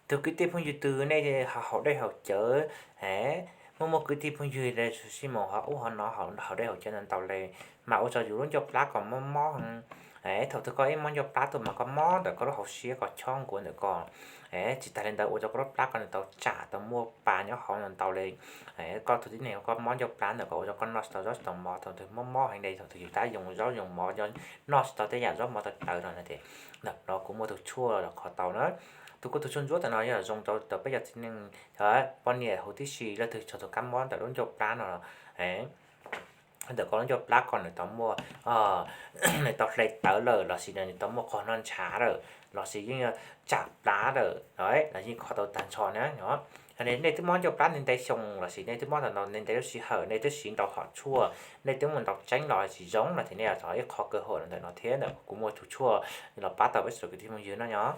Tus kwv tij phooj ywg twg nej haus dej haus cawv, muaj muaj kwv tij phooj ywg sib moos ho ub ho no haus dej haus cawv ntau ntau li, mas ua rau yus lub ncauj plab kom mob mob. Thaum twg koj ib mob ncauj plab tuaj mas koj mob ntawm koj lub hauv siab koj chob nkuav ntawm koj. Tsis tas li ntawd ua rau koj lub plab koj nws tau tsam tau muaj pa nyob hauv ntau ntau li. Koj tus tib neeg koj mob ncauj plab ntawm koj ua rau koj noj tsis tau zaub tsis tau mov, thaum twg mob mob heev li, thaum twg yus tab yoos zaub yoos mov, noj tsis tau tej yam zaub mov tawv tawv no na, ntawm no kuv muaj tus tshuaj los kho tau na. Tus kuv tus tshuaj ntsuab ntawm no yog zoo rau peb cov tib neeg poj niam huv tib si, leej twg txog tus kab mob ntawm lub ncauj plab no, ntawm koj lub ncauj plab koj nws tau muaj, nws tau hle tawv lawm lossis nws tau muaj qhov noj ntshav lawm lossis yeej tsam plab lawm, los yeej kho tau tag nrho na. Yog nej twb mob ncauj plab ntev ntev xyoo lossis nej twb mob ntau ntau ntev ntev lub sij hawm, nej twb siv ntau hom tshuaj, nej twb muaj ntau tseeb los tsis zoo no ces nej thov ib qho kaw hawm los ntawm no thiab, ntawm kuv muaj tus tshuaj los pab tau peb tsoom kwv tij phooj ywg no nyob.